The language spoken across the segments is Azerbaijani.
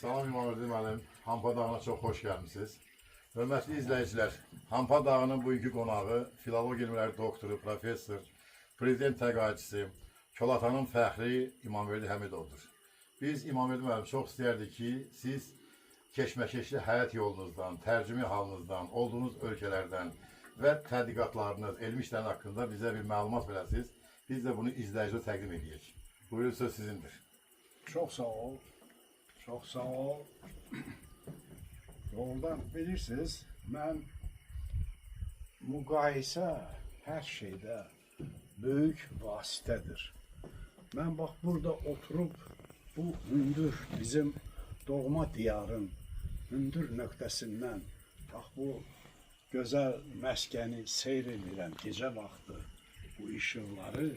Salam İmamverdi müəllim, Hampa Dağına çox xoş gəlmisiniz. Hörmətli izləyicilər, Hampa Dağının bugünkü qonağı filologiya elmləri doktoru, professor, prezident təqaüdçüsü, Kolatanın fəxri İmamverdi Həmidovdur. Biz İmamverdi müəllim çox istəyərdik ki, siz keşməkeşli həyat yolunuzdan, tərcümə halınızdan, olduğunuz ölkələrdən və tədqiqatlarınız, elmi işlərin haqqında bizə bir məlumat verəsiniz. Biz də bunu izləyicilərə təqdim edəyək. Buyurun, söz sizindir. Çox sağ ol. Çox sağ ol. Doğrudan bilirsiniz, mən müqayisə hər şeydə böyük vasitədir. Mən bax burada oturub bu hündür bizim doğma diyarın hündür nöqtəsindən bax bu gözəl məskəni seyr edirəm gecə vaxtı, bu işıqları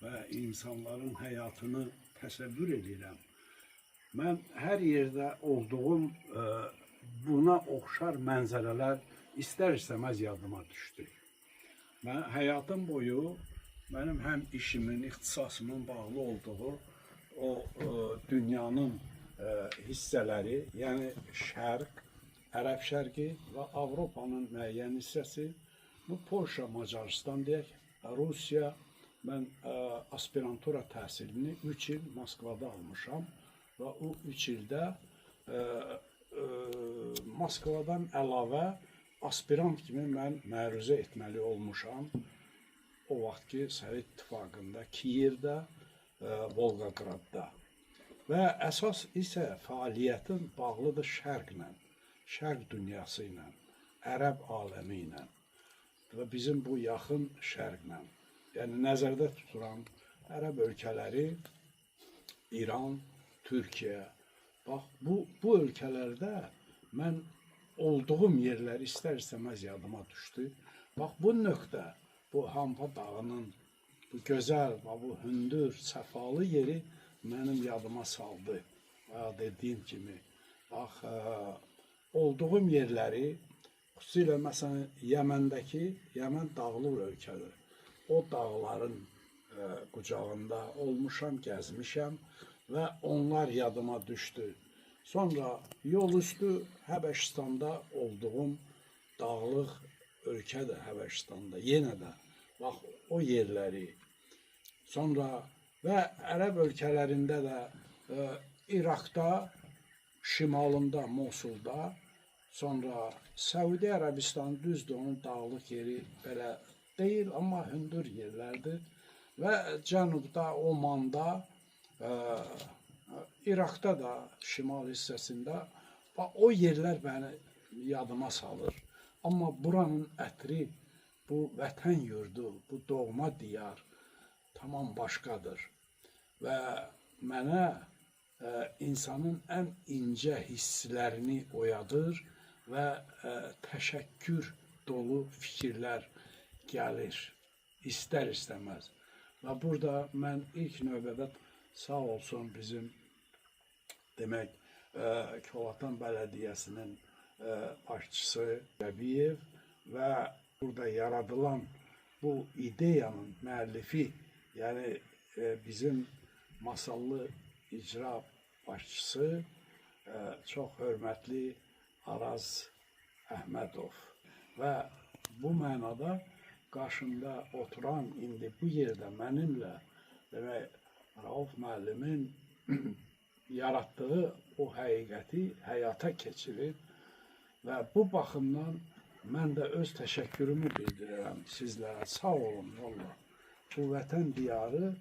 və insanların həyatını təsəvvür edirəm. Mən hər yerdə olduğum buna oxşar mənzərələr istər-istəməz yadıma düşdü. Mən həyatım boyu mənim həm işimin, ixtisasımın bağlı olduğu o dünyanın hissələri, yəni Şərq, Ərəb Şərqi və Avropanın müəyyən hissəsi, bu Polşa, Macarıstan deyək, Rusiya, mən aspirantura təhsilini 3 il Moskvada almışam və o 3 ildə Moskvadan əlavə aspirant kimi mən məruzə etməli olmuşam. O vaxt ki, Sovet İttifaqında, Kiyevdə, Volqogradda. Və əsas isə fəaliyyətim bağlıdır Şərqlə, Şərq dünyası ilə, Ərəb aləmi ilə və bizim bu yaxın Şərqlə. Yəni nəzərdə tuturam Ərəb ölkələri, İran, Türkiyə. Bax bu ölkələrdə mən olduğum yerlər istər-istəməz yadıma düşdü. Bax bu nöqtə, bu Hampa dağının bu gözəl, bu hündür, səfalı yeri mənim yadıma saldı. Bayaq dediyim kimi, bax olduğum yerləri, xüsusilə məsələn Yəməndəki, Yəmən dağlıq ölkədir. O dağların qucağında olmuşam, gəzmişəm və onlar yadıma düşdü. Sonra yol üstü Həbəşistanda olduğum dağlıq ölkədir Həbəşistanda. Yenə də bax o yerləri. Sonra və Ərəb ölkələrində də İraqda, şimalında, Mosulda, sonra Səudiyyə Ərəbistanı, düzdür, onun dağlıq yeri belə deyil, amma hündür yerlərdir. Və cənubda, Omanda, İraqda da şimal hissəsində o yerlər məni yadıma salır. Amma buranın ətri, bu vətən yurdu, bu doğma diyar tamam başqadır. Və mənə insanın ən incə hisslərini oyadır və təşəkkür dolu fikirlər gəlir istər-istəməz. Və burada mən ilk növbədə sağ olsun bizim demək Kolatan Bələdiyyəsinin başçısı Rəbiyev və burada yaradılan bu ideyanın müəllifi, yəni bizim masallı icra başçısı çox hörmətli Araz Əhmədov və bu mənada qarşımda oturan indi bu yerdə mənimlə demək Rauf müəllimin yaratdığı o həqiqəti həyata keçirib və bu baxımdan mən də öz təşəkkürümü bildirirəm sizlərə. Sağ olun vallah. Bu vətən diyarı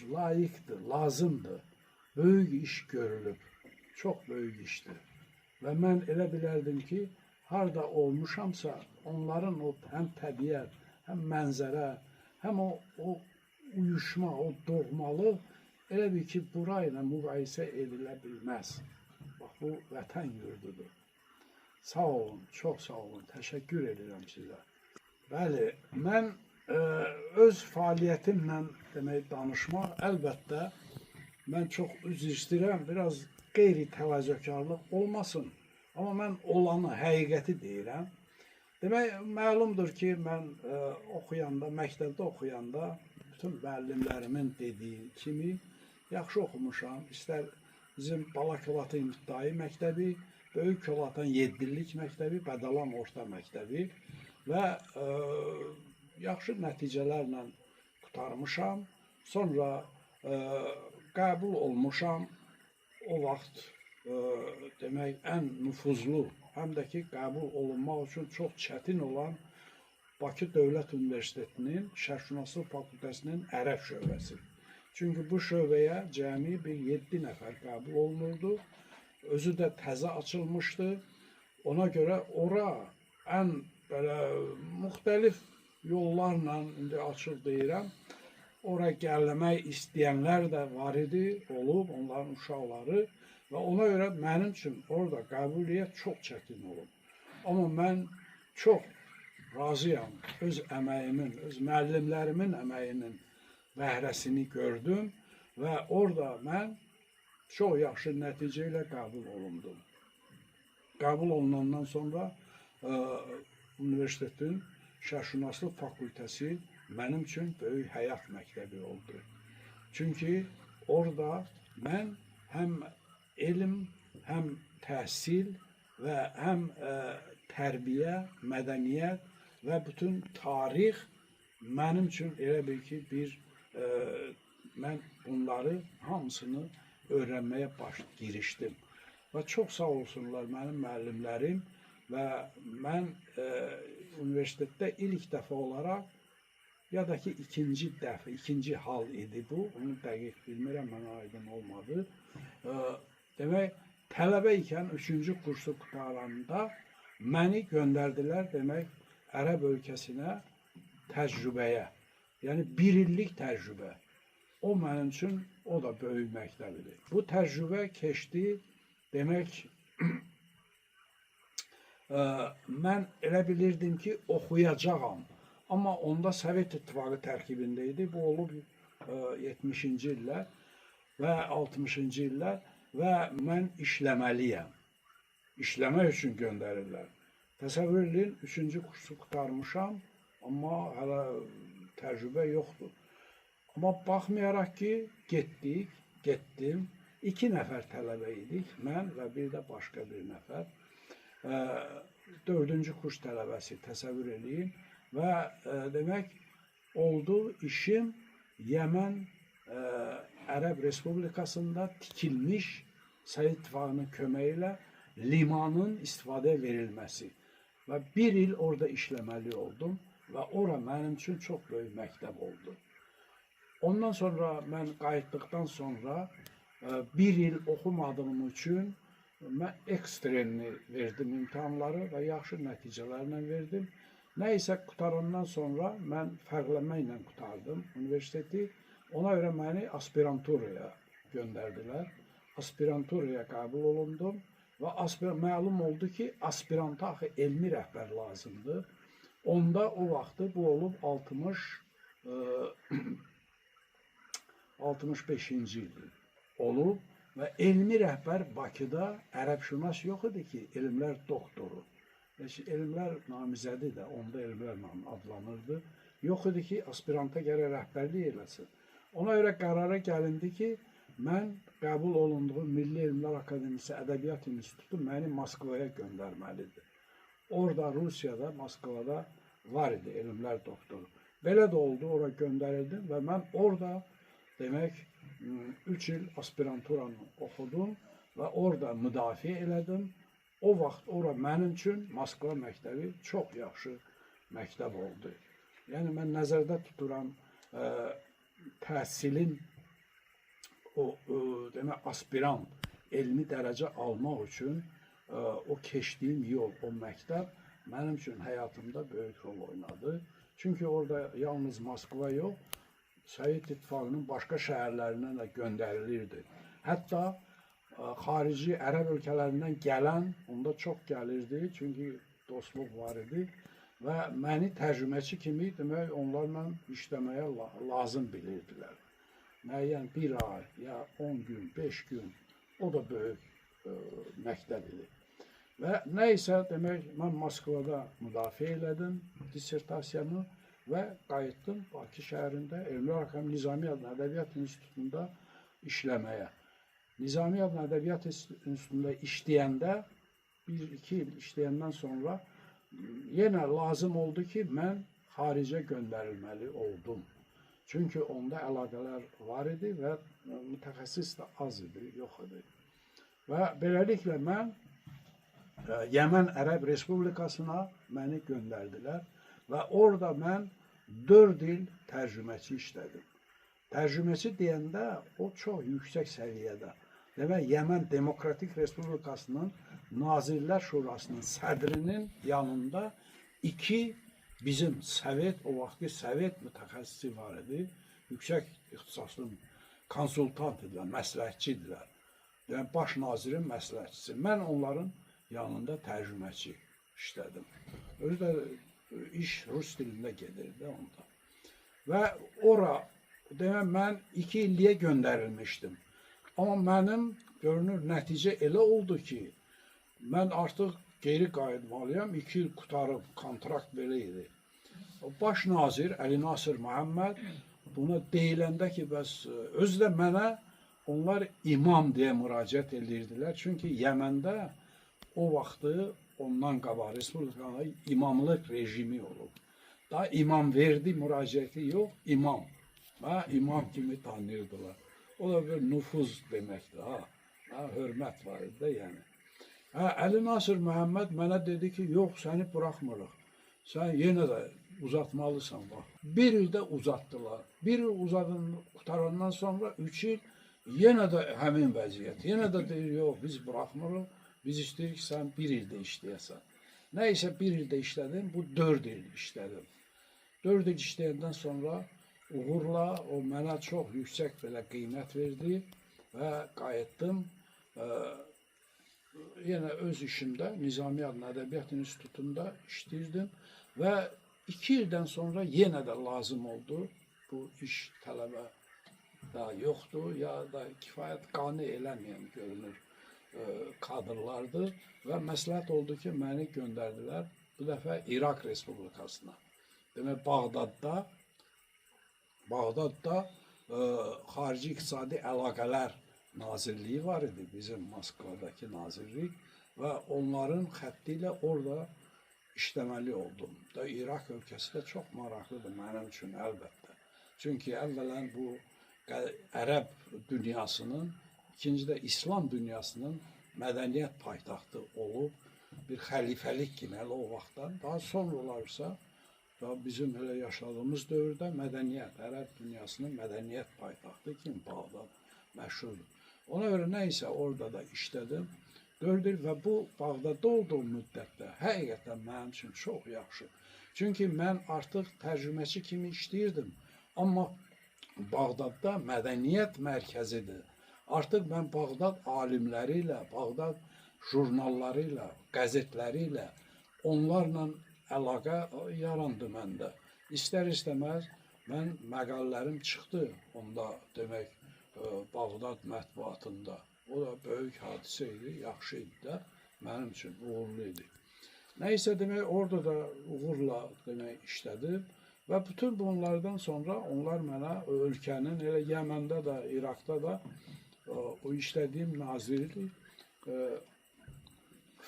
layiqdir, lazımdır. Böyük iş görülüb. Çox böyük işdir. Və mən elə bilərdim ki, harda olmuşamsa, onların o həm təbiət, həm mənzərə, həm o uyuşma, o doğmalıq elə bil ki, bura ilə müqayisə edilə bilməz. Bax, bu vətən yurdudur. Sağ olun, çox sağ olun. Təşəkkür edirəm sizə. Bəli, mən öz fəaliyyətimlə demək danışmaq əlbəttə mən çox üzr istəyirəm, biraz qeyri-təvazökarlıq olmasın. Amma mən olanı, həqiqəti deyirəm. Demək, məlumdur ki, mən oxuyanda, məktəbdə oxuyanda bütün müəllimlərimin dediyi kimi yaxşı oxumuşam. İstər Bizim Bala Kolatan İbtidai məktəbi, Böyük Kolatan 7 illik məktəbi, Bədalan Orta məktəbi və yaxşı nəticələrlə qurtarmışam. Sonra qəbul olmuşam. O vaxt demək ən nüfuzlu, həm də ki qəbul olunmaq üçün çox çətin olan Bakı Dövlət Universitetinin Şərqşünaslıq fakültəsinin ərəb şöbəsi. Çünki bu şöbəyə cəmi bir 7 nəfər qəbul olunurdu. Özü də təzə açılmışdı. Ona görə ora ən belə müxtəlif yollarla, indi açıq deyirəm, ora gəlmək istəyənlər də var idi, olub onların uşaqları və ona görə mənim üçün orada qəbuliyyət çox çətin olub. Amma mən çox razıyam. Öz əməyimin, öz müəllimlərimin əməyinin bəhrəsini gördüm və orada mən çox yaxşı nəticə ilə qəbul olundum. Qəbul olunandan sonra universitetin Şərqşünaslıq fakültəsi mənim üçün böyük həyat məktəbi oldu. Çünki orada mən həm elm, həm təhsil və həm tərbiyə, mədəniyyət və bütün tarix mənim üçün elə bil ki, bir mən bunları hamısını öyrənməyə baş girişdim. Və çox sağ olsunlar mənim müəllimlərim və mən universitetdə ilk dəfə olaraq ya da ki ikinci dəfə, ikinci hal idi bu. Onu dəqiq bilmirəm, mənə aydın olmadı. Demək, tələbə ikən üçüncü kursu qurtaranda məni göndərdilər, demək, ərəb ölkəsinə təcrübəyə. Yəni bir illik təcrübə. O mənim üçün o da böyük məktəb idi. Bu təcrübə keçdi, demək, mən elə bilirdim ki, oxuyacağam. Amma onda Sovet İttifaqı tərkibində idi. Bu olub 70-ci illər və 60-cı illər və mən işləməliyəm. İşləmək üçün göndərirlər. Təsəvvür edin, üçüncü kursu qurtarmışam, amma hələ təcrübə yoxdur. Amma baxmayaraq ki, getdik, getdim. 2 nəfər tələbə idik, mən və bir də başqa bir nəfər. Dördüncü kurs tələbəsi, təsəvvür eləyin. Və demək, oldu işim Yəmən Ərəb Respublikasında tikilmiş Sovet İttifaqının köməyi ilə limanın istifadəyə verilməsi. Və bir il orada işləməli oldum və ora mənim üçün çox böyük məktəb oldu. Ondan sonra mən qayıtdıqdan sonra bir il oxumadığım üçün mən ekstrenli verdim imtahanları və yaxşı nəticələrlə verdim. Nə isə qurtarandan sonra mən fərqlənməklə qurtardım universiteti. Ona görə məni aspiranturaya göndərdilər. Aspiranturaya qəbul olundum və məlum oldu ki, aspiranta axı elmi rəhbər lazımdır. Onda o vaxtı bu olub 65-ci il olub və elmi rəhbər Bakıda ərəbşünas yox idi ki, elmlər doktoru. Heç elmlər namizədi də, onda elmlər adlanırdı. Yox idi ki, aspiranta gərək rəhbərlik eləsin. Ona görə qərara gəlindi ki, mən qəbul olunduğum Milli Elmlər Akademiyası Ədəbiyyat İnstitutu məni Moskvaya göndərməlidir. Orada Rusiyada, Moskvada var idi elmlər doktoru. Belə də oldu, ora göndərildim və mən orada demək 3 il aspiranturanı oxudum və orada müdafiə elədim. O vaxt ora mənim üçün Moskva məktəbi çox yaxşı məktəb oldu. Yəni mən nəzərdə tuturam təhsilin o demək aspirant elmi dərəcə almaq üçün o keçdiyim yol, o məktəb mənim üçün həyatımda böyük rol oynadı. Çünki orada yalnız Moskva yox, Sovet İttifaqının başqa şəhərlərindən də göndərilirdi. Hətta xarici ərəb ölkələrindən gələn onda çox gəlirdi, çünki dostluq var idi və məni tərcüməçi kimi demək onlarla işləməyə lazım bilirdilər. Müəyyən bir ay ya 10 gün, 5 gün, o da böyük məktəb idi. Və nə isə demək mən Moskvada müdafiə elədim dissertasiyamı və qayıtdım Bakı şəhərində Elmlər Akademiyası Nizami adına Ədəbiyyat İnstitutunda işləməyə. Nizami adına Ədəbiyyat İnstitutunda işləyəndə, 1-2 il işləyəndən sonra yenə lazım oldu ki, mən xaricə göndərilməli oldum. Çünki onda əlaqələr var idi və mütəxəssis də az idi, yox idi. Və beləliklə mən Yəmən Ərəb Respublikasına məni göndərdilər və orada mən 4 il tərcüməçi işlədim. Tərcüməçi deyəndə o çox yüksək səviyyədə. Demək, Yəmən Demokratik Respublikasının Nazirlər Şurasının sədrinin yanında 2 bizim Sovet, o vaxtki Sovet mütəxəssisi var idi. Yüksək ixtisaslı konsultant idilər, məsləhətçi idilər. Yəni, baş nazirin məsləhətçisi. Mən onların yanında tərcüməçi işlədim. Özü də iş rus dilində gedirdi onda. Və ora, demək, mən 2 illiyə göndərilmişdim. Amma mənim, görünür, nəticə elə oldu ki, mən artıq geri qayıtmalıyam, 2 il qurtarıb, kontrakt belə idi. Baş nazir Əli Nasir Məhəmməd buna deyiləndə ki, bəs özü də mənə onlar imam deyə müraciət edirdilər. Çünki Yəməndə o vaxtı ondan qabaq Respublikada imamlıq rejimi olub. Daha imam verdi müraciəti yox, imam. Ha, imam kimi tanıyırdılar. O da bir nüfuz deməkdir, ha. Ha, hörmət var idi də, yəni. Hə, Əli Nasir Məhəmməd mənə dedi ki, yox, səni buraxmırıq. Sən yenə də uzatmalısan, bax. Bir ildə uzatdılar. Bir il uzadın, qurtarandan sonra 3 il yenə də həmin vəziyyət. Yenə də deyir, yox, biz buraxmırıq. Biz istəyirik ki, sən bir ildə işləyəsən. Nə isə bir ildə işlədim, bu 4 il işlədim. 4 il işləyəndən sonra uğurla o mənə çox yüksək belə qiymət verdi və qayıtdım. Yenə öz işimdə Nizami adına Ədəbiyyat İnstitutunda işləyirdim və 2 ildən sonra yenə də lazım oldu. Bu iş tələbə da yoxdur, ya da kifayət qane eləməyən görünür kadrlardır və məsləhət oldu ki, məni göndərdilər bu dəfə İraq Respublikasına. Demək, Bağdadda Xarici İqtisadi Əlaqələr Nazirliyi var idi, bizim Moskvadakı nazirlik və onların xətti ilə orada işləməli oldum. Da İraq ölkəsi də çox maraqlıdır mənim üçün əlbəttə. Çünki əvvələn bu Ərəb dünyasının, ikinci də İslam dünyasının mədəniyyət paytaxtı olub, bir xəlifəlik kimi hələ o vaxtdan. Daha sonralarsa, daha bizim elə yaşadığımız dövrdə mədəniyyət, Ərəb dünyasının mədəniyyət paytaxtı kimi Bağdad məşhurdur. Ona görə nə isə orada da işlədim. 4 il və bu Bağdadda olduğum müddətdə həqiqətən mənim üçün çox yaxşı. Çünki mən artıq tərcüməçi kimi işləyirdim. Amma Bağdadda mədəniyyət mərkəzidir. Artıq mən Bağdad alimləri ilə, Bağdad jurnalları ilə, qəzetləri ilə onlarla əlaqə yarandı məndə. İstər-istəməz mən məqalələrim çıxdı onda, demək, Bağdad mətbuatında. O da böyük hadisə idi, yaxşı idi də, mənim üçün uğurlu idi. Nəysə, demək, orada da uğurla demək, işlədim və bütün bunlardan sonra onlar mənə ölkənin, elə Yəməndə də, İraqda da o işlədiyim nazirlik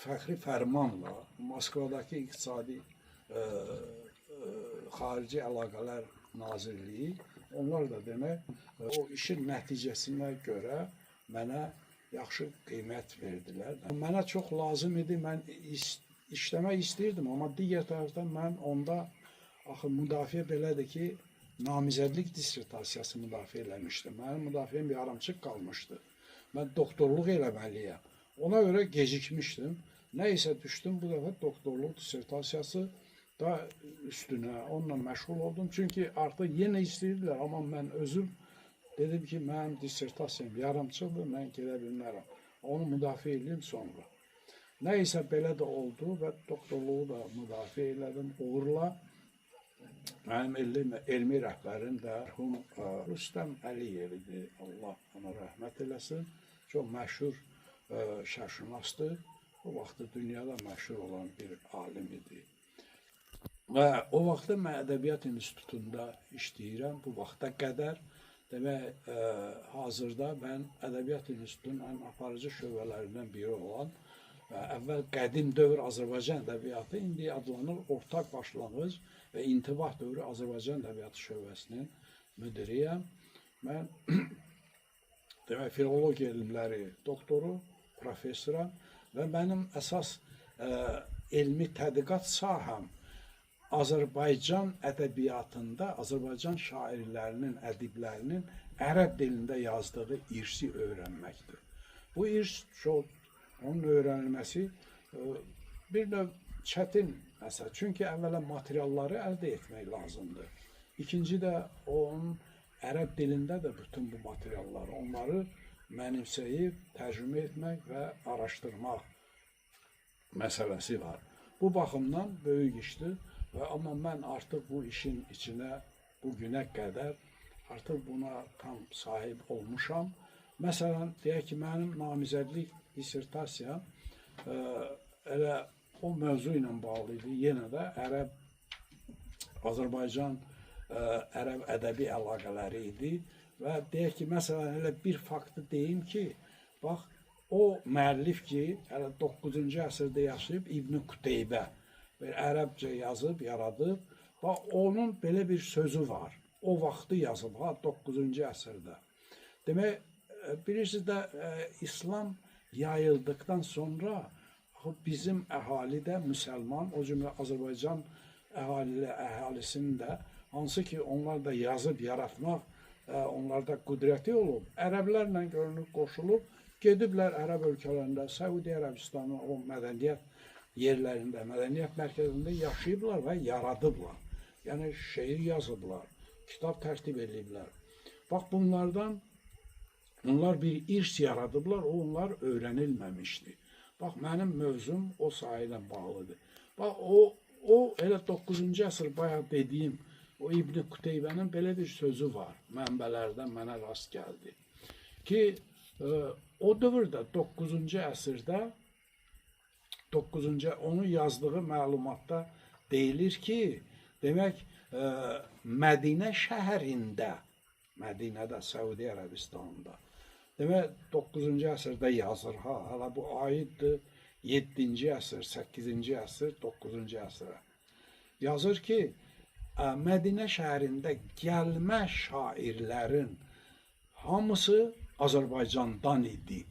fəxri fərmanla Moskvadakı İqtisadi Xarici Əlaqələr Nazirliyi, onlar da demək, o işin nəticəsinə görə mənə yaxşı qiymət verdilər. Mənə çox lazım idi, mən işləmək istəyirdim, amma digər tərəfdən mən onda, axı müdafiə belədir ki, namizədlik dissertasiyası müdafiə eləmişdim. Mənim müdafiəm yarımçıq qalmışdı. Mən doktorluq eləməliyəm. Ona görə gecikmişdim. Nə isə düşdüm bu dəfə doktorluq dissertasiyası da üstünə, onunla məşğul oldum. Çünki artıq yenə istəyirdilər, amma mən özüm dedim ki, mənim dissertasiyam yarımçıqdır, mən gedə bilmərəm. Onu müdafiə edeyim sonra. Nə isə belə də oldu və doktorluğu da müdafiə elədim uğurla. Mənim elmi rəhbərim də mərhum Rüstəm Əliyev idi. Allah ona rəhmət eləsin. Çox məşhur şərqşünasdır. O vaxtı dünyada məşhur olan bir alim idi. Və o vaxtda mən Ədəbiyyat İnstitutunda işləyirəm bu vaxta qədər. Demək, hazırda mən Ədəbiyyat İnstitutunun ən aparıcı şöbələrindən biri olan və əvvəl qədim dövr Azərbaycan ədəbiyyatı, indi adlanır Ortaq Başlanğıc və İntibah dövrü Azərbaycan ədəbiyyatı şöbəsinin müdiriyəm. Mən demək, filologiya elmləri doktoru, professoram və mənim əsas elmi tədqiqat sahəm Azərbaycan ədəbiyyatında Azərbaycan şairlərinin, ədiblərinin ərəb dilində yazdığı irsi öyrənməkdir. Bu irs çox, onun öyrənilməsi bir növ çətin məsələ. Çünki əvvəla materialları əldə etmək lazımdır. İkinci də onun ərəb dilində də bütün bu materialları, onları mənimsəyib tərcümə etmək və araşdırmaq məsələsi var. Bu baxımdan böyük işdir. Və amma mən artıq bu işin içinə bu günə qədər artıq buna tam sahib olmuşam. Məsələn, deyək ki, mənim namizədlik dissertasiyam elə o mövzu ilə bağlı idi. Yenə də ərəb, Azərbaycan ərəb ədəbi əlaqələri idi. Və deyək ki, məsələn, elə bir faktı deyim ki, bax, o müəllif ki, hələ 9-cu əsrdə yaşayıb İbn Quteybə, bir ərəbcə yazıb, yaradıb. Bax, onun belə bir sözü var. O vaxtı yazıb, ha, 9-cu əsrdə. Demək, bilirsiniz də, İslam yayıldıqdan sonra bizim əhali də müsəlman, o cümlə Azərbaycan əhalisinin də, hansı ki, onlar da yazıb yaratmaq, onlarda qüdrəti olub, ərəblərlə görünür, qoşulub, gediblər ərəb ölkələrində, Səudiyyə Ərəbistanı, o mədəniyyət yerlərində, mədəniyyət mərkəzində yaşayıblar və yaradıblar. Yəni, şeir yazıblar, kitab tərtib ediblər. Bax, bunlardan, onlar bir irs yaradıblar, o onlar öyrənilməmişdi. Bax, mənim mövzum o sahə ilə bağlıdır. Bax, o elə 9-cu əsr bayaq dediyim, o İbn Quteybənin belə bir sözü var, mənbələrdən mənə rast gəldi. Ki, o dövrdə, 9-cu əsrdə, 9-cu, onun yazdığı məlumatda deyilir ki, demək, Mədinə şəhərində, Mədinədə, Səudiyyə Ərəbistanında, demək, 9-cu əsrdə yazır, ha, hələ bu aiddir 7-ci əsr, 8-ci əsr, 9-cu əsrə. Yazır ki, Mədinə şəhərində gəlmə şairlərin hamısı Azərbaycandan idi.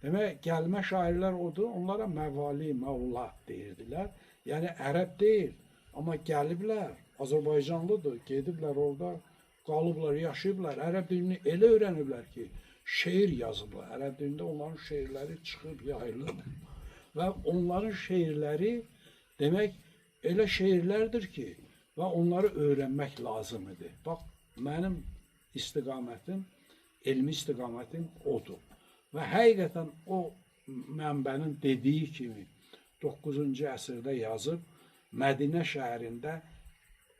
Demək, gəlmə şairlər odur, onlara məvali, məvla deyirdilər. Yəni, ərəb deyil, amma gəliblər, Azərbaycanlıdır, gediblər orada, qalıblar, yaşayıblar. Ərəb dilini elə öyrəniblər ki, şeir yazıblar. Ərəb dilində onların şeirləri çıxıb, yayılıb. Və onların şeirləri, demək, elə şeirlərdir ki, və onları öyrənmək lazım idi. Bax, mənim istiqamətim, elmi istiqamətim odur. Və həqiqətən o mənbənin dediyi kimi 9-cu əsrdə yazıb, Mədinə şəhərində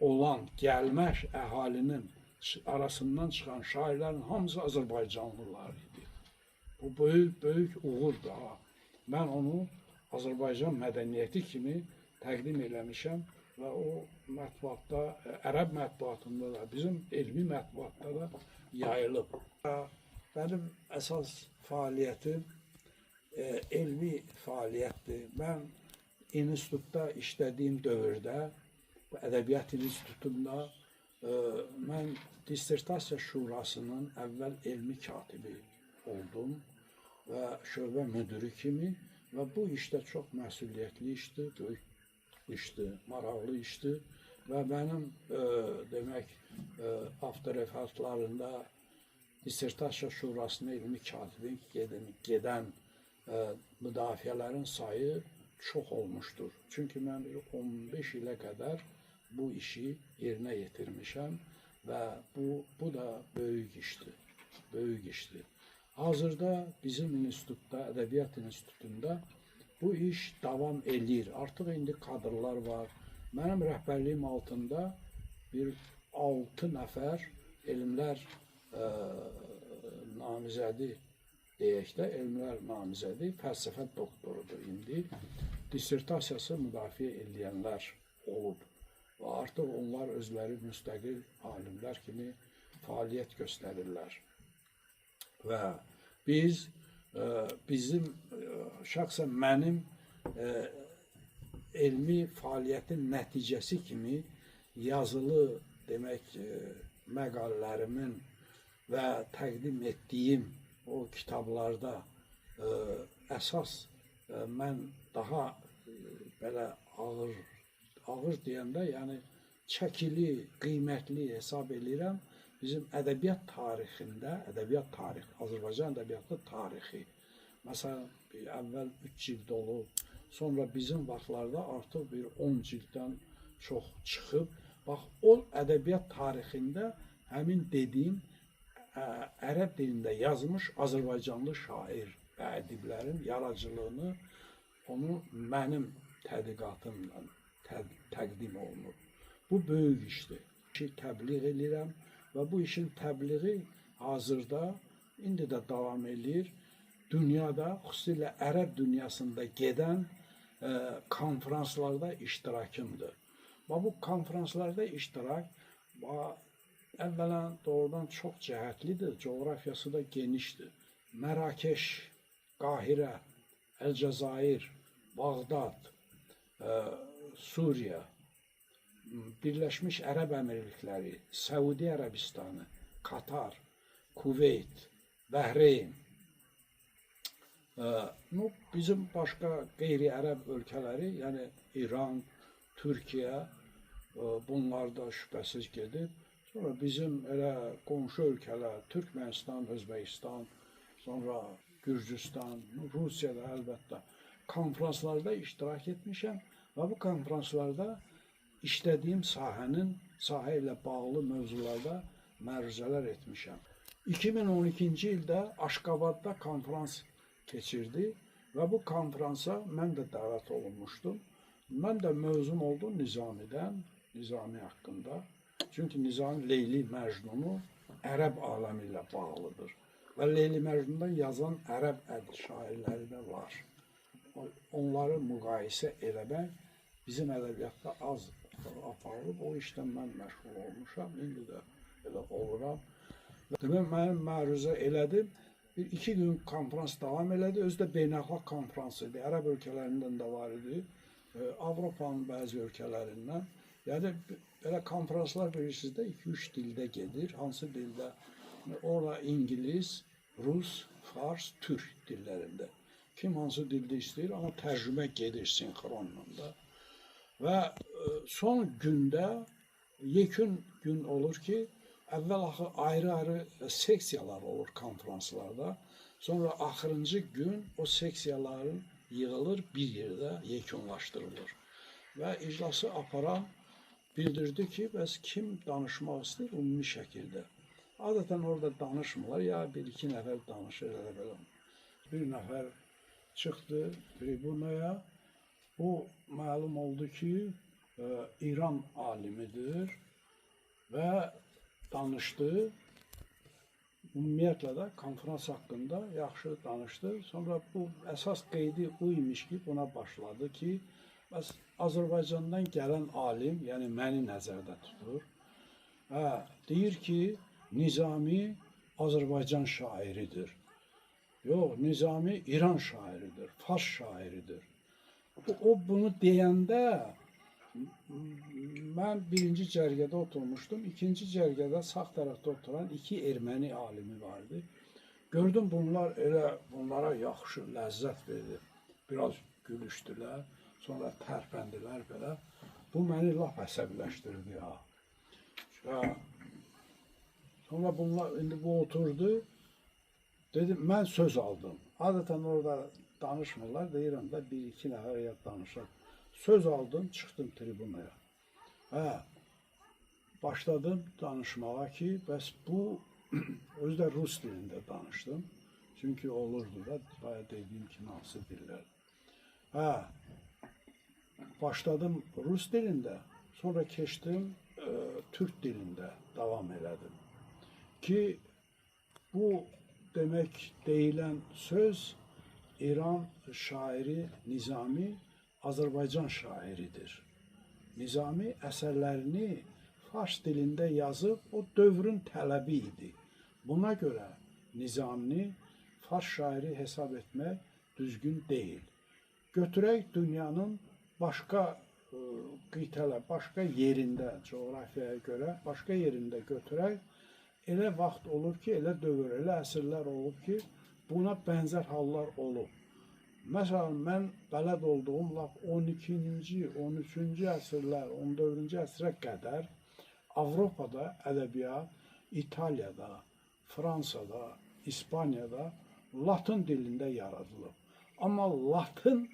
olan gəlməş əhalinin arasından çıxan şairlərin hamısı Azərbaycanlılar idi. Bu böyük, böyük uğurdur. Ha. Mən onu Azərbaycan mədəniyyəti kimi təqdim eləmişəm və o mətbuatda, ərəb mətbuatında da, bizim elmi mətbuatda da yayılıb. Mənim əsas fəaliyyətim elmi fəaliyyətdir. Mən institutda işlədiyim dövrdə, Ədəbiyyat İnstitutunda mən Dissertasiya Şurasının əvvəl elmi katibi oldum və şöbə müdiri kimi və bu işdə çox məsuliyyətli işdir, böyük işdir, maraqlı işdir və mənim demək, avtoreferatlarında Dissertasiya Şurasının elmi katibi gedən müdafiələrin sayı çox olmuşdur. Çünki mən 15 ilə qədər bu işi yerinə yetirmişəm və bu da böyük işdir. Böyük işdir. Hazırda bizim institutda, Ədəbiyyat İnstitutunda bu iş davam eləyir. Artıq indi kadrlar var. Mənim rəhbərliyim altında bir 6 nəfər elmlər namizədi deyək də, elmlər namizədi, fəlsəfə doktorudur indi. Dissertasiyası müdafiə eləyənlər olub və artıq onlar özləri müstəqil alimlər kimi fəaliyyət göstərirlər. Və biz, bizim, şəxsən mənim elmi fəaliyyətin nəticəsi kimi yazılı, demək, məqalələrimin və təqdim etdiyim o kitablarda əsas mən daha belə ağır deyəndə, yəni çəkili, qiymətli hesab eləyirəm bizim ədəbiyyat tarixində, ədəbiyyat tarixi, Azərbaycan ədəbiyyatı tarixi. Məsələn, əvvəl 3 cild olub, sonra bizim vaxtlarda artıq bir 10 cilddən çox çıxıb. Bax, o ədəbiyyat tarixində həmin dediyim ərəb dilində yazmış Azərbaycanlı şair və ədiblərin yaradıcılığını onu mənim tədqiqatımla təqdim olunur. Bu böyük işdir. İşi təbliğ eləyirəm və bu işin təbliği hazırda indi də davam eləyir. Dünyada, xüsusilə ərəb dünyasında gedən konfranslarda iştirakımdır. Və bu konfranslarda iştirak əvvələn doğrudan çox cəhətlidir, coğrafiyası da genişdir. Mərakeş, Qahirə, Əlcəzair, Bağdad, Suriya, Birləşmiş Ərəb Əmirlikləri, Səudi Ərəbistanı, Katar, Kuveyt, Bəhreyn, bizim başqa qeyri-ərəb ölkələri, yəni İran, Türkiyə, bunlar da şübhəsiz gedib. Sonra bizim elə qonşu ölkələr, Türkmənistan, Özbəkistan, sonra Gürcüstan, Rusiyada əlbəttə konfranslarda iştirak etmişəm və bu konfranslarda işlədiyim sahənin, sahə ilə bağlı mövzularda məruzələr etmişəm. 2012-ci ildə Aşqabadda konfrans keçirdi və bu konfransa mən də dəvət olunmuşdum. Mən də mövzum oldu Nizamidən, Nizami haqqında. Çünki Nizami Leyli Məcnunu ərəb aləmi ilə bağlıdır. Və Leyli Məcnundan yazan ərəb şairləri də var. Onları müqayisə eləmək bizim ədəbiyyatda az aparılıb. O işdən mən məşğul olmuşam, indi də elə oluram. Demək, mənim məruzə elədim. Bir iki gün konfrans davam elədi. Özü də beynəlxalq konfrans idi. Ərəb ölkələrindən də var idi. Avropanın bəzi ölkələrindən. Yəni, belə konfranslar bilirsiniz də 2-3 dildə gedir. Hansı dildə? Orada İngilis, Rus, Fars, Türk dillərində. Kim hansı dildə istəyir, amma tərcümə gedir sinxronla da. Və son gündə, yekun gün olur ki, əvvəl axı ayrı-ayrı seksiyalar olur konfranslarda. Sonra axırıncı gün o seksiyaların yığılır, bir yerdə yekunlaşdırılır. Və iclası aparan bildirdi ki, bəs kim danışmaq istəyir ümumi şəkildə. Adətən orada danışmırlar, ya bir-iki nəfər danışır, elə belə. Bir nəfər çıxdı tribunaya. Bu, məlum oldu ki, İran alimidir və danışdı. Ümumiyyətlə də konfrans haqqında yaxşı danışdı. Sonra bu əsas qeydi bu imiş ki, buna başladı ki, bəs Azərbaycandan gələn alim, yəni məni nəzərdə tutur, deyir ki, Nizami Azərbaycan şairidir. Yox, Nizami İran şairidir, Fars şairidir. O bunu deyəndə mən birinci cərgədə oturmuşdum. İkinci cərgədə sağ tərəfdə oturan iki erməni alimi vardı. Gördüm bunlar elə bunlara yaxşı ləzzət verdi. Biraz gülüşdülər, sonra tərpəndilər belə. Bu məni lap əsəbləşdirdi ha. Sonra bunlar, indi bu oturdu. Dedim, mən söz aldım. Adətən orada danışmırlar, deyirəm də bir-iki nəfər ya danışır. Söz aldım, çıxdım tribunaya. Başladım danışmağa ki, bəs bu, özü də rus dilində danışdım. Çünki olurdu da, baya dediyim kimi hansı dillər. Başladım rus dilində, sonra keçdim türk dilində davam elədim. Ki, bu demək deyilən söz İran şairi Nizami Azərbaycan şairidir. Nizami əsərlərini fars dilində yazıb, o dövrün tələbi idi. Buna görə Nizamini fars şairi hesab etmək düzgün deyil. Götürək dünyanın başqa qitələr, başqa yerində, coğrafiyaya görə başqa yerində götürək, elə vaxt olub ki, elə dövr, elə əsrlər olub ki, buna bənzər hallar olub. Məsələn, mən bələd olduğum lap 12-ci, 13-cü əsrlər, 14-cü əsrə qədər Avropada ədəbiyyat, İtaliyada, Fransada, İspaniyada Latın dilində yaradılıb. Amma Latın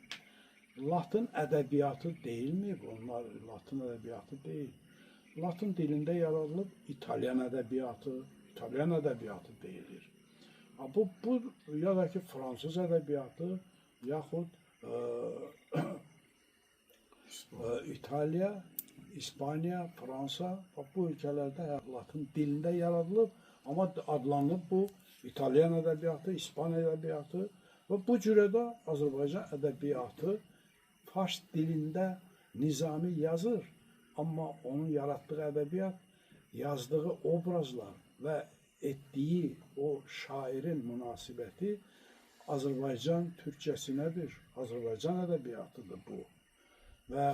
ədəbiyyatı deyilmi? Onlar Latın ədəbiyyatı deyil. Latın dilində yaradılıb İtalyan ədəbiyyatı, İtalyan ədəbiyyatı deyilir. Bu ya da ki Fransız ədəbiyyatı, yaxud İtaliya, İspaniya, Fransa, bu ölkələrdə Latın dilində yaradılıb, amma adlanıb bu İtalyan ədəbiyyatı, İspaniya ədəbiyyatı və bu cürə də Azərbaycan ədəbiyyatı fars dilində Nizami yazır, amma onun yaratdığı ədəbiyyat, yazdığı obrazlar və etdiyi o şairin münasibəti Azərbaycan türkçəsinədir, Azərbaycan ədəbiyyatıdır bu. Və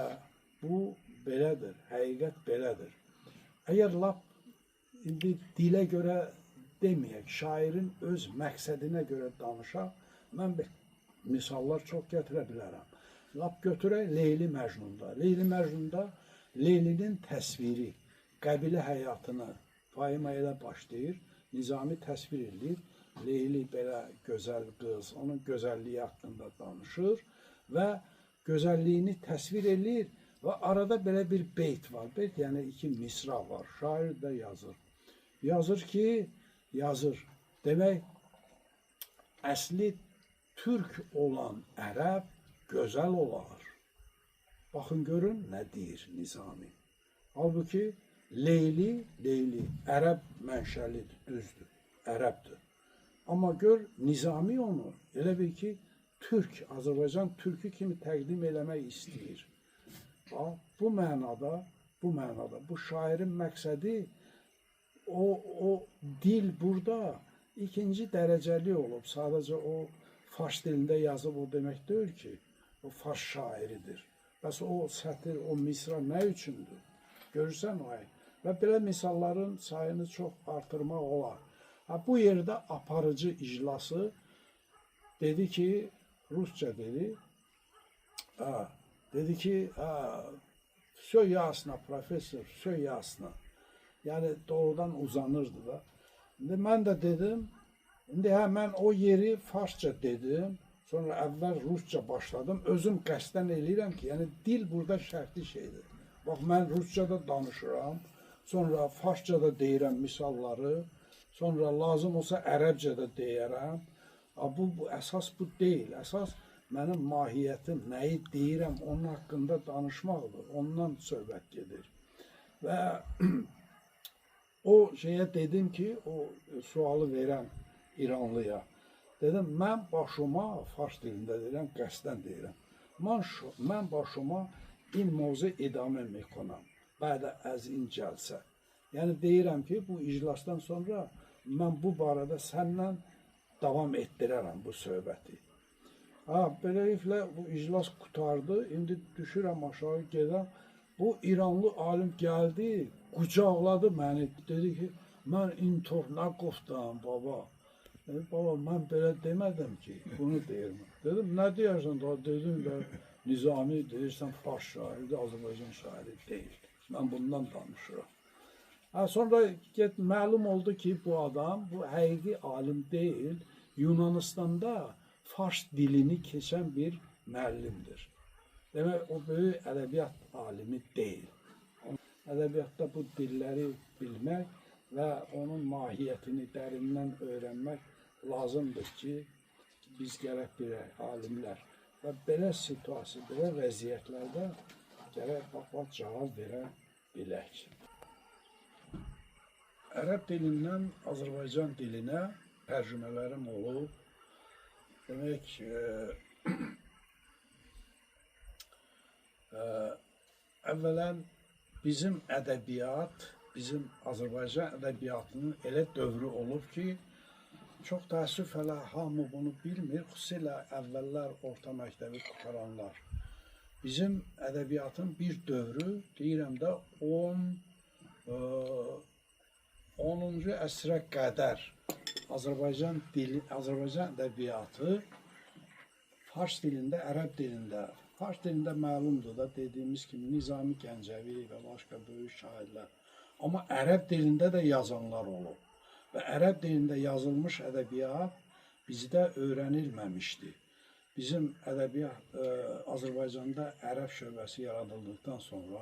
bu belədir, həqiqət belədir. Əgər lap indi dilə görə deməyək, şairin öz məqsədinə görə danışaq, mən misallar çox gətirə bilərəm. Lap götürək Leyli Məcnunda. Leyli Məcnunda Leylinin təsviri, qəbilə həyatını poema elə başlayır, Nizami təsvir edir. Leyli belə gözəl qız, onun gözəlliyi haqqında danışır və gözəlliyini təsvir edir və arada belə bir beyt var. Beyt yəni iki misra var. Şair də yazır. Yazır ki, yazır. Demək, əsli türk olan ərəb gözəl olar. Baxın, görün nə deyir Nizami. Halbuki Leyli ərəb mənşəlidir, düzdür, ərəbdir. Amma gör, Nizami onu elə bil ki, Türk, Azərbaycan türkü kimi təqdim eləmək istəyir. Bu mənada, bu şairin məqsədi o dil burada ikinci dərəcəli olub. Sadəcə o fars dilində yazıb o demək deyil ki, o fars şairidir. Bəs o sətir, o misra nə üçündür? Görürsən o ay. Və belə misalların sayını çox artırmaq olar. Bu yerdə aparıcı iclası dedi ki, rusca dedi, dedi ki, vse yasna, professor, vse yasna. Yəni doğrudan uzanırdı da. İndi mən də dedim, indi mən o yeri farsça dedim, sonra əvvəl rusca başladım. Özüm qəsdən eləyirəm ki, yəni dil burada şərtli şeydir. Bax, mən rusca da danışıram, sonra farsça da deyirəm misalları, sonra lazım olsa ərəbcə də deyərəm. Bu əsas bu deyil. Əsas mənim mahiyyətim, nəyi deyirəm, onun haqqında danışmaqdır. Ondan söhbət gedir. Və o şeyə dedim ki, o sualı verən İranlıya, dedim, mən başıma, fars dilində deyirəm, qəsdən deyirəm, mən başıma in mövzu idamə mekonam, bədə əz in cəlsə. Yəni deyirəm ki, bu iclasdan sonra mən bu barədə səndən davam etdirərəm bu söhbəti. Beləliklə bu iclas qurtardı, indi düşürəm aşağı gedirəm. Bu İranlı alim gəldi, qucaqladı məni, dedi ki, mən intor nə qoftam baba. Dedi, baba, mən belə demədim ki, bunu deyirəm. Dedim, nə deyərsən daha? Dedim də, Nizami deyirsən fars şairidir, Azərbaycan şairi deyil. Mən bundan danışıram. Sonra məlum oldu ki, bu adam, bu həqiqi alim deyil, Yunanistanda fars dilini keçən bir müəllimdir. Demək, o böyük ədəbiyyat alimi deyil. Ədəbiyyatda bu dilləri bilmək və onun mahiyyətini dərindən öyrənmək lazımdır ki, biz gərək bilək, alimlər. Və belə situasiya, belə vəziyyətlərdə gərək bax, cavab verə bilək. Ərəb dilindən Azərbaycan dilinə tərcümələrim olub. Demək, əvvələn Bizim ədəbiyyat, bizim Azərbaycan ədəbiyyatının elə dövrü olub ki, çox təəssüf hələ hamı bunu bilmir, xüsusilə əvvəllər orta məktəbi qurtaranlar. Bizim ədəbiyyatın bir dövrü, deyirəm də 10-cu əsrə qədər Azərbaycan dili, Azərbaycan ədəbiyyatı fars dilində, ərəb dilində, fars dilində məlumdur da, dediyimiz kimi Nizami Gəncəvi və başqa böyük şairlər. Amma ərəb dilində də yazanlar olub və ərəb dilində yazılmış ədəbiyyat bizdə öyrənilməmişdi. Bizim ədəbiyyat Azərbaycanda ərəb şöbəsi yaradıldıqdan sonra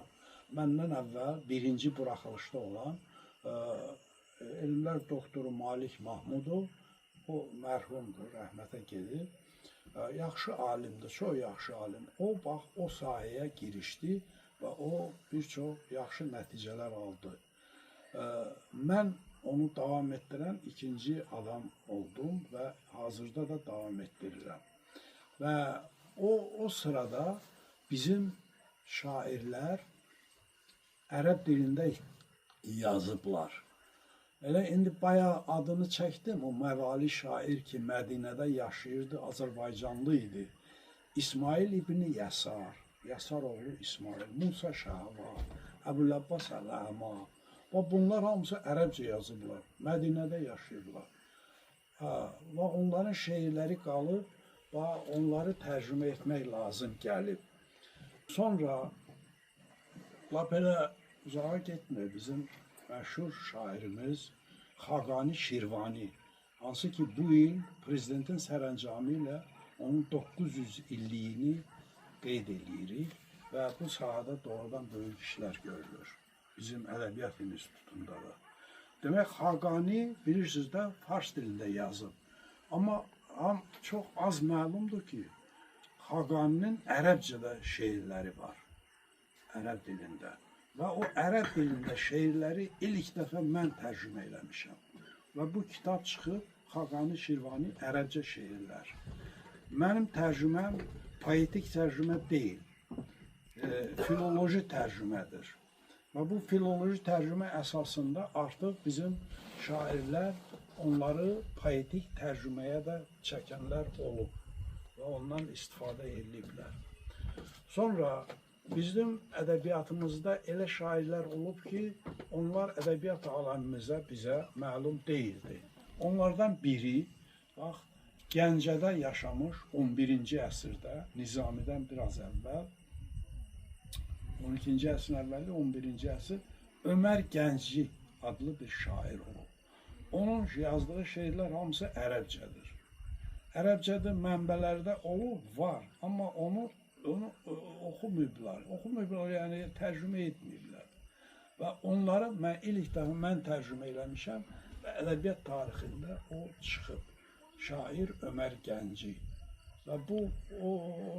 məndən əvvəl birinci buraxılışda olan elmlər doktoru Malik Mahmudov, o mərhumdur, rəhmətə gedib, yaxşı alimdir, çox yaxşı alim. O, bax, o sahəyə girişdi və o bir çox yaxşı nəticələr aldı. Mən onu davam etdirən ikinci adam oldum və hazırda da davam etdirirəm. Və o sırada bizim şairlər ərəb dilində yazıblar. Elə indi bayağı adını çəkdim, o məvali şair ki, Mədinədə yaşayırdı, Azərbaycanlı idi. İsmail İbni Yasar, Yasar oğlu İsmail, Musa Şahva, Əbül-Əbbas Əl-Əma. Və bunlar hamısı ərəbcə yazıblar, Mədinədə yaşayırlar. Və onların şeirləri qalıb və onları tərcümə etmək lazım gəlib. Sonra, lap elə uzağa getmir, bizim məşhur şairimiz Xaqani Şirvani, hansı ki bu il prezidentin sərəncamı ilə onun 900 illiyini qeyd edirik və bu sahədə doğrudan böyük işlər görülür bizim Ədəbiyyat İnstitutunda da. Demək, Xaqani, bilirsiniz də, fars dilində yazıb. Amma çox az məlumdur ki, Xaqaninin ərəbcədə şeirləri var, ərəb dilində. Və o ərəb dilində şeirləri ilk dəfə mən tərcümə eləmişəm. Və bu kitab çıxıb Xaqani Şirvani ərəbcə şeirlər. Mənim tərcüməm poetik tərcümə deyil, filoloji tərcümədir. Və bu filoloji tərcümə əsasında artıq bizim şairlər onları poetik tərcüməyə də çəkənlər olub və ondan istifadə ediblər. Sonra bizim ədəbiyyatımızda elə şairlər olub ki, onlar ədəbiyyat aləmimizə bizə məlum deyildi. Onlardan biri, bax, Gəncədə yaşamış 11-ci əsrdə, Nizamidən biraz əvvəl, 12-ci əsrin əvvəli, 11-ci əsr, Ömər Gəncci adlı bir şair olub. Onun yazdığı şeirlər hamısı ərəbcədir. Ərəbcədə mənbələrdə olub, var, amma onu oxumayıblar. Oxumayıblar, yəni tərcümə etməyiblər. Və onları mən ilk dəfə mən tərcümə eləmişəm və ədəbiyyat tarixində o çıxıb. Şair Ömər Gəncci. Və bu,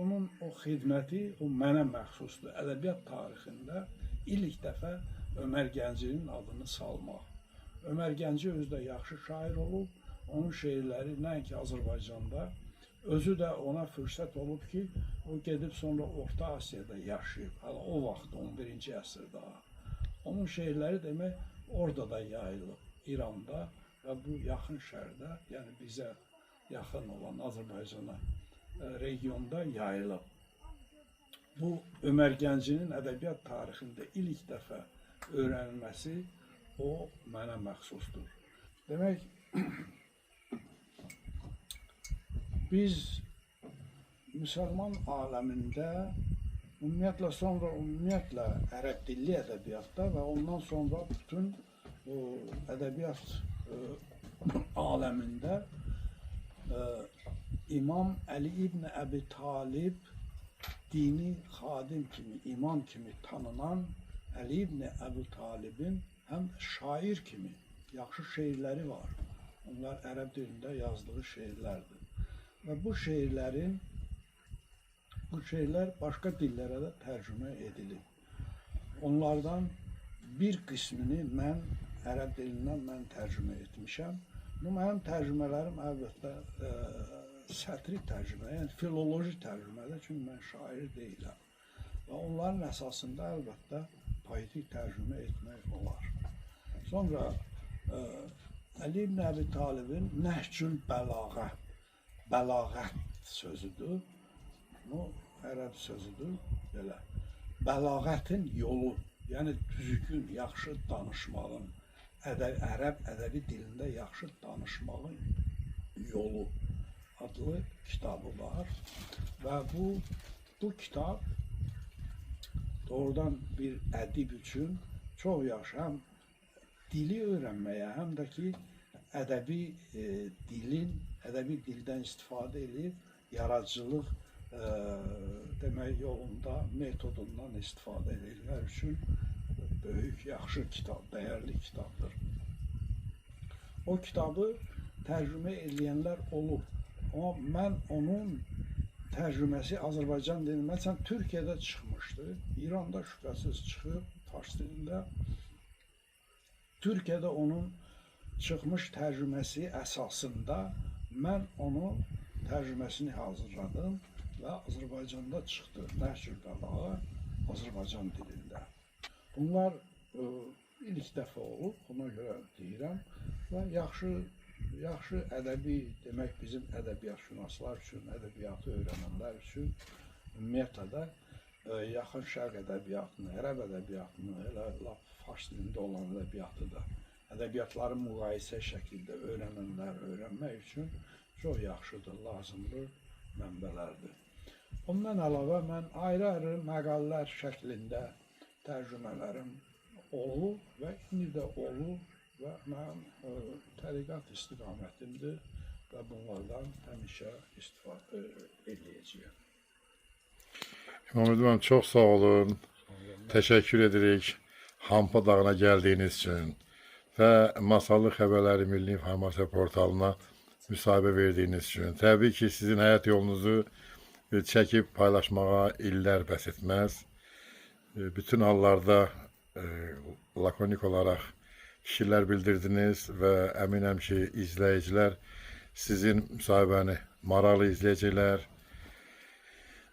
onun o xidməti o mənə məxsusdur. Ədəbiyyat tarixində ilk dəfə Ömər Gəncinin adını salmaq. Ömər Gəncci özü də yaxşı şair olub. Onun şeirləri nəinki Azərbaycanda, özü də ona fürsət olub ki, o gedib sonra Orta Asiyada yaşayıb. Hələ o vaxt, 11-ci əsrdə. Onun şeirləri demək orada da yayılıb, İranda və bu yaxın şərqdə, yəni bizə yaxın olan Azərbaycana regionda yayılıb. Bu Ömər Gəncinin ədəbiyyat tarixində ilk dəfə öyrənilməsi o mənə məxsusdur. Demək, biz müsəlman aləmində ümumiyyətlə sonra ümumiyyətlə ərəb dilli ədəbiyyatda və ondan sonra bütün ədəbiyyat aləmində İmam Əli İbn Əbi Talib dini xadim kimi, imam kimi tanınan Əli İbn Əbi Talibin həm şair kimi yaxşı şeirləri var. Onlar ərəb dilində yazdığı şeirlərdir. Və bu şeirlər başqa dillərə də tərcümə edilib. Onlardan bir qismini mən ərəb dilindən tərcümə etmişəm. Bu mənim tərcümələrim əlbəttə sətri tərcümə, yəni filoloji tərcümədir, çünki mən şair deyiləm. Və onların əsasında əlbəttə Poetik tərcümə etmək olar. Sonra Əli ibn Əbi Talibin Nəhcül Bəlağə, bəlağət sözüdür. Bu ərəb sözüdür. Belə. Bəlağətin yolu, yəni düzgün, yaxşı danışmağın, ərəb ədəbi dilində yaxşı danışmağın yolu adlı kitabı var. Və bu kitab doğrudan bir ədib üçün çox yaxşı, həm dili öyrənməyə, həm də ki ədəbi dilin, ədəbi dildən istifadə edib yaradıcılıq demək yolunda, metodundan istifadə edirlər üçün böyük, yaxşı kitab, dəyərli kitabdır. O kitabı tərcümə edənlər olub. Amma mən onun tərcüməsi Azərbaycan dilində, məsələn, Türkiyədə çıxmışdı, İranda şübhəsiz çıxıb, fars dilində. Türkiyədə onun çıxmış tərcüməsi əsasında mən onu tərcüməsini hazırladım və Azərbaycanda çıxdı Nəhcül Bəlağa Azərbaycan dilində. Bunlar ilk dəfə olub, ona görə deyirəm və yaxşı ədəbi, demək bizim ədəbiyyatşünaslar üçün, ədəbiyyatı öyrənənlər üçün ümumiyyətlə də Yaxın Şərq ədəbiyyatını, ərəb ədəbiyyatını, elə lap fars dilində olan ədəbiyyatı da, ədəbiyyatları müqayisə şəkildə öyrənənlər öyrənmək üçün çox yaxşıdır, lazımlı mənbələrdir. Ondan əlavə mən ayrı-ayrı məqalələr şəklində tərcümələrim olub və indi də olur və mənim təriqat istiqamətimdir və bunlardan həmişə istifadə eləyəcəyəm. İmamverdi müəllim, çox sağ olun. Təşəkkür edirik Hampa dağına gəldiyiniz üçün və Masallı Xəbərləri Milli İnformasiya Portalına müsahibə verdiyiniz üçün. Təbii ki, sizin həyat yolunuzu çəkib paylaşmağa illər bəs etməz. Bütün hallarda lakonik olaraq fikirlər bildirdiniz və əminəm ki, izləyicilər sizin müsahibəni maraqlı izləyəcəklər.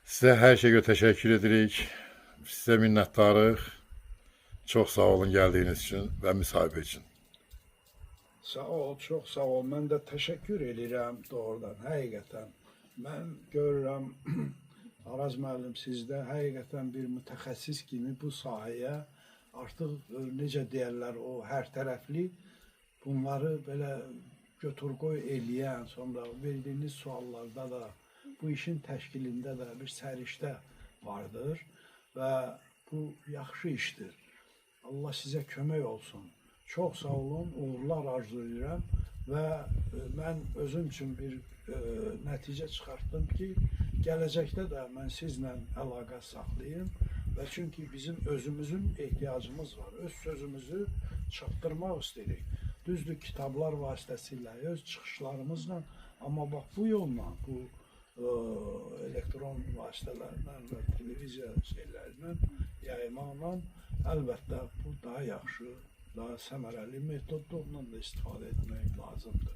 Sizə hər şeyə görə təşəkkür edirik. Sizə minnətdarıq. Çox sağ olun gəldiyiniz üçün və müsahibə üçün. Sağ ol, çox sağ ol. Mən də təşəkkür edirəm doğrudan, həqiqətən. Mən görürəm Araz müəllim sizdə həqiqətən bir mütəxəssis kimi bu sahəyə artıq necə deyərlər o hər tərəfli bunları belə götür-qoy eləyən, sonra verdiyiniz suallarda da bu işin təşkilində də bir səriştə vardır və bu yaxşı işdir. Allah sizə kömək olsun. Çox sağ olun, uğurlar arzu edirəm və mən özüm üçün bir nəticə çıxartdım ki, gələcəkdə də mən sizlə əlaqə saxlayım və çünki bizim özümüzün ehtiyacımız var. Öz sözümüzü çatdırmaq istəyirik. Düzdür, kitablar vasitəsilə, öz çıxışlarımızla, amma bax bu yolla, bu elektron vasitələrlə və televiziya şeylərlə yaymaqla əlbəttə bu daha yaxşı, daha səmərəli metoddur. Ondan da istifadə etmək lazımdır.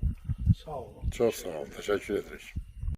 Sağ olun. Çox sağ olun. Təşəkkür edirik.